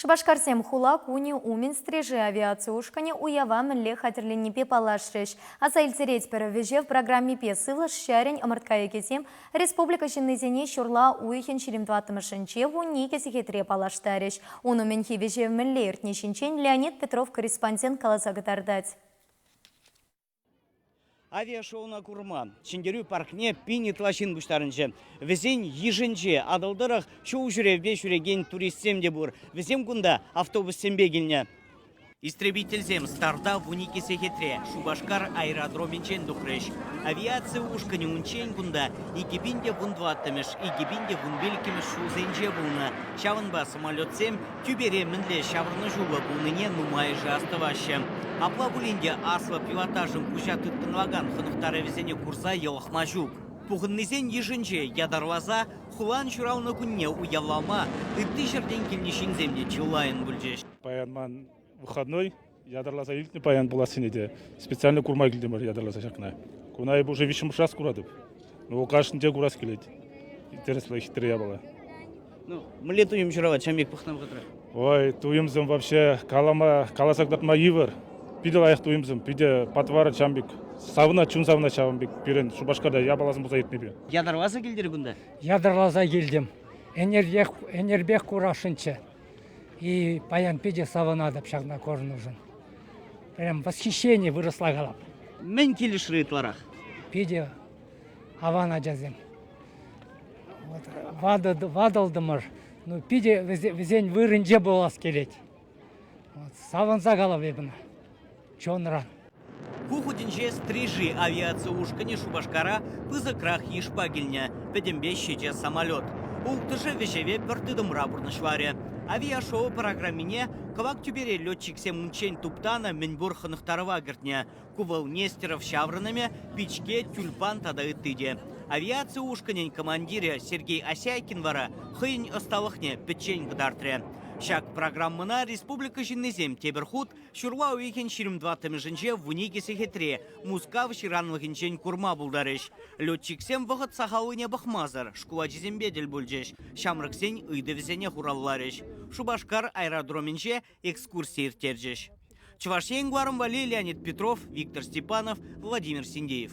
Шупашкарсем хула кунӗ умӗн Стрижи авиаци ушкӑнӗ уява мӗнле хатӗрленнипе паллашрӗҫ. Аса илтеретпӗр, вӗҫев программипе сывлӑш ҫарӗн ӑмӑрткайӑкӗсем республика ҫыннисене ҫурла уйӑхӗн 24-мӗшӗнче 12 сехетре паллаштарӗҫ. Ун умӗнхи вӗҫев мӗнле иртни ҫинчен Леонид Петров корреспондент каласа кӑтартать. Авиашоуна курма Ҫӗнтерӳ паркне пин ытла ҫын пуҫтарӑнчӗ. Вӗсен йышӗнче Атӑл тӑрӑх ҫул ҫӳревпе ҫӳрекен туристсем те пур. Вӗсем кунта автобуссемпе килнӗ. Истребительсем старта 12 сехетре Шупашкар аэродромӗнчен тухрӗҫ. Авиаци ушкӑнӗ унччен кунта 2014-мӗш, 2015-мӗш ҫулсенче пулнӑ. Ҫавӑнпа самолетсем тӳпере мӗнле ҫаврӑнӑҫуллӑ пулнине нумайӑшӗ астӑваҫҫӗ. Апла пулин те аслӑ пилотажӑн куҫа тыткӑнлакан хӑнӑхтарӑвӗсене курса йӑлӑхма ҫук. Пухӑннисен йышӗнче ятарласа хулан ҫуралнӑ кунне уявлама ытти ҫӗртен килнӗ ҫынсем те чылайӑн пулчӗҫ. Паян ман выходной, ятарласа илтнӗ паян пулассине те. Специально курма килтӗмӗр ятарласа ҫакна. Куна эп уже виҫҫӗмӗш раз куратӑп. Ну, кашнинче курас килет. Интереслӗ, хитре япала. Ну, мӗнле туйӑм ҫуралать ҫам пек пӑхнӑ вӑхӑтра? Ой, туйӑмсем вообще калама, каласа кӑтартма йывӑр. Питӗ лайӑх туйӑмсем, питӗ патвар ҫам пек. Савӑнать, чун савӑнать ҫавӑн пек пирӗн Шупашкарта япаласем пулса иртнипе. Ятарласа килтӗр кунта? Ятарласа килтӗм. Ӗнерпех, ӗнерпех курасшӑнччӗ. И паян питӗ савӑнатӑп ҫакна курнӑшӑн. Прям восхищение вырӑсла калап. Мӗн килӗшрӗ ытларах? Питӗ аван ачасем. Вот, ватӑлтӑмӑр. Ну, питӗ вӗсен вырӑнче пулас килет. Вот, савӑнса калап эпӗ ӑна. Чунран. Ку хутӗнче Стрижи авиаци ушкӑнӗ Шупашкара пысӑкрах йышпа килнӗ, пӗтӗмпе ҫичӗ самолет. Улттӑшӗ вӗҫеве пӗр тытӑмра пурнӑҫларӗ. Авиашоу программине кӑвак тӳпере летчиксем унччен туптанӑ мӗнпур хӑнӑхтарӑва кӗртнӗ. Ку вӑл Нестеров ҫаврӑнӑмӗ, пичке, тюльпан тата ытти те. Авиаци ушкӑнӗн командирӗ Сергей Осяйкин вара хӑйӗн ӑсталӑхне пӗччен кӑтартрӗ. Ҫак программӑна республика ҫыннисем тепӗр хут Ҫурла уйӑхӗн 24-мӗшӗнче 12 сехетре Мускав ҫыранлӑхӗнчен курма пултарӗҫ. Летчиксем вӑхӑт сахаллине пӑхмасӑр шкул ачисемпе тӗл пулчӗҫ, ҫамрӑксен ыйтӑвӗсене хуравларӗҫ. Шупашкар аэродромӗнче экскурси ирттерчӗҫ. Чӑваш Ен кӑларӑм валли Леонид Петров, Виктор Степанов, Владимир Синдеев.